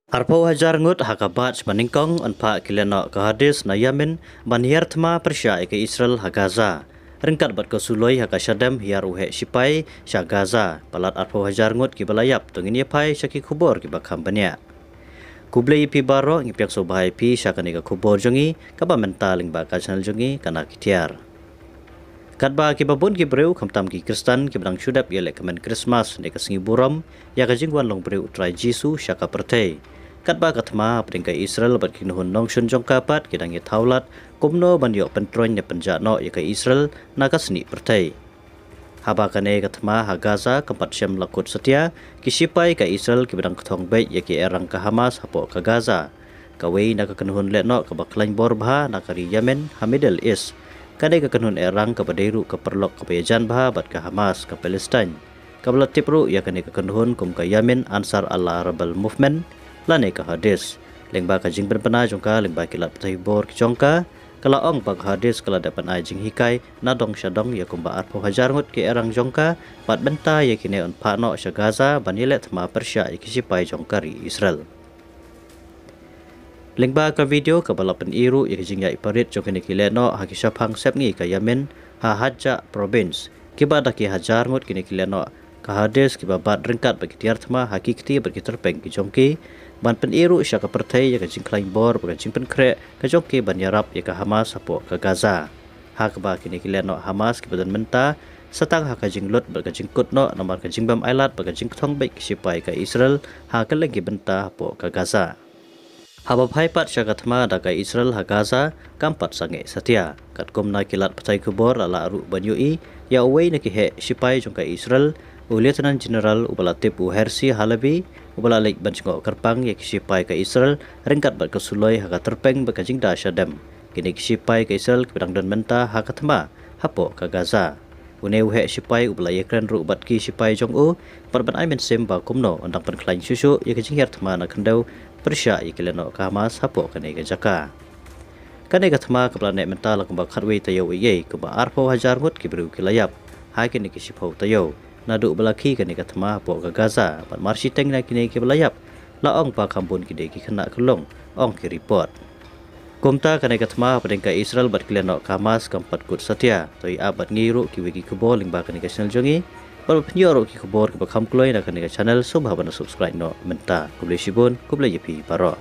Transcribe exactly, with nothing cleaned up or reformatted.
Arphew hajar ngut ha ka batch ba nyngkong yn phah ki lehnoh ka hard disk na Yemen ban hiar thma pyrshah ïa ka Israel ha Gaza. Ryngkat bad ka suloi ha ka shadem hiar u heh shipai sha Gaza. Palat arphew hajar ngut kiba la ïap, to ngin ïa phai sha ki khubor kiba kham bniah. Khublei ïa phi baroh, ngi pdiang sngewbha ïa phi sha kane ka khubor jong ngi kaba mynta lyngba ka channel jong ngi Kana Ki Tiar. Katba kiba bun ki briew, khamtam ki Khristan, kiba dang shu dep ïalehkmen Christmas ne ka sngi burom ïa ka jingwan long briew u Trai Jisu sha ka pyrthei. Katba ka thma hapdeng ka Israel bad ki kynhun nongshun jong ka pat ki dang ïa thaw lad kumno ban ïoh pyntroiñ ne pynjah noh ïa ka Israel na ka snieh pyrthei. Haba kane ka thma ha Gaza kam pat shem la kut satia, ki shipai ka Israel kiba dang kthong beit ïa ki errang ka Hamas hapoh ka Gaza. Kawei na ka kynhun lehnoh kaba khlaiñ bor bha na ka ri Yemen ha Middle East. Kane ka kynhun errang kaba dei ruh ka paralok kaba ïajan bha bad ka Hamas ka Palestine, kaba la tip ruh ïa kane ka kynhun kum ka Yemen Ansar Allah Rebel Movement lane ka hard disk. Lyngba ka jingpynbna jong ka lyngba ki lad pathai bor ki jong ka, ka la ong ba ka hard disk ka la dep ban ai jinghikai na dong sha dong ïa kumba arphew hajar ngut ki errang jong ka bad mynta ïa kine yn phah noh sha Gaza ban ïaleh thma pyrshah ïa ki shipai jong ka ri Israel. Lyngba ka video kaba la pyni ruh ïa ka jingïaid parit jong kine ki lehnoh ha ki shaphang sepngi ka Yemen ha Hajja Province, kiba da ki hajar ngut kine ki lehnoh ka hard disk kiba bat ryngkat bad ki tiar thma ha ki kti bad ki tyrpeng ki jong ki ban pyni ruh sha ka pyrthei ïa ka jingkhlaiñ bor bad ka jingpynkhreh ka jong ki ban ïarap ïa ka Hamas hapoh ka Gaza. Ha kaba kine ki lehnoh Hamas kiba don mynta sa tang ha ka jinglut bad ka jingkut noh namar ka jingbym ailad bad ka jingkthong beit ki shipai ka Israel ha kylleng ki bynta hapoh ka Gaza. Haba phai pat sha ka thma da ka Israel ha Gaza kam pat sangeh satia. Katkum na ki lad pathai khubor la lah ruh ban ïohi ïa uwei na ki heh shipai jong ka Israel, u Lieutenant General uba la tip u Herzi Halevi, uba la leit ban jngoh kyrpang ïa ki shipai ka Israel ryngkat bad ka suloi ha ka tyrpeng bad ka jingda shadem. Kine ki shipai ka Israel kiba dang don mynta ha ka thma hapoh ka Gaza. Une u heh shipai uba la ïakren ruh bad ki shipai jong u bad ban ai mynsiem ba kumno un dang pynkhlaiñ shuh shuh ïa ka jinghiar thma na khyndew pyrshah ïa ki lehnoh ka Hamas hapoh kane ka jaka. Kane ka thma kaba la neh mynta la kumba khatwei taïew eiei, kumba arphew hajar ngut ki briew ki la ïap ha kine ki shiphew taïew naduh ba la khie kane ka thma hapoh ka Gaza, bad mar shiteng na kine kiba la ïap la ong ba kham bun ki dei ki khynnah khyllung, ong ki report. Kumta kane ka thma hapdeng ka Israel bad ki lehnoh ka Hamas kam pat kut satia. To ïa ap bad ngi ruh kiwei ki khubor lyngba kane ka channel jong ngi. Bad ban pynïoh ruh ki khubor kiba kham kloi na kane ka channel, sngewbha ban subscribe noh mynta. Khublei shibun, khublei ïa phi baroh.